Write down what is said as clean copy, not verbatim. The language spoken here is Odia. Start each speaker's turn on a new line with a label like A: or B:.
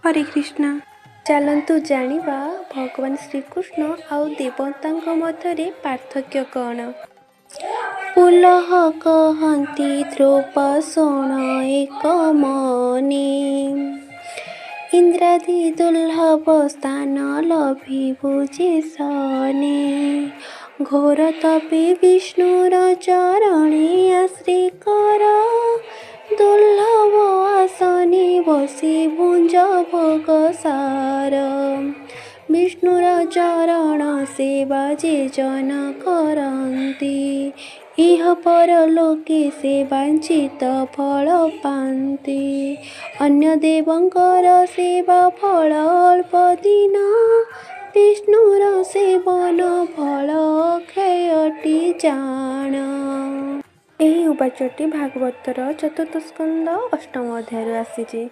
A: ହରେ କୃଷ୍ଣ। ଚାଲନ୍ତୁ ଜାଣିବା ଭଗବାନ ଶ୍ରୀକୃଷ୍ଣ ଆଉ ଦେବତାଙ୍କ ମଧ୍ୟରେ ପାର୍ଥକ୍ୟ କ'ଣ। ପୁଲହ କହନ୍ତି ଧ୍ରୁବ ଶୁଣ ଏକ ମନେ, ଇନ୍ଦ୍ରାଦି ଦୁର୍ଲଭ ସ୍ଥାନ ଲଭିବୁ ଯେ ସନେ। ଘୋର ତପେ ବିଷ୍ଣୁର ଚରଣେ ଆଶ୍ରେ କର, ଦୁର୍ଲଭ ଆସନେ ବସି ଭୁଞ୍ଜ ଭୋଗ ସାର। ବିଷ୍ଣୁର ଚରଣ ସେବା ଯେ ଜନ କରନ୍ତି, ଇହ ପରଲୋକେ ସେ ବାଞ୍ଛିତ ଫଳ ପାନ୍ତି। ଅନ୍ୟ ଦେବଙ୍କର ସେବା ଫଳ ଅଳ୍ପ ଦିନ, ବିଷ୍ଣୁର ସେବନ ଫଳ ଅକ୍ଷୟଟି ଜାଣ। ଏହି ଉବାଚଟି ଭାଗବତର ଚତୁର୍ଥ ସ୍କନ୍ଦ ଅଷ୍ଟମ ଅଧ୍ୟାୟରୁ ଆସିଛି।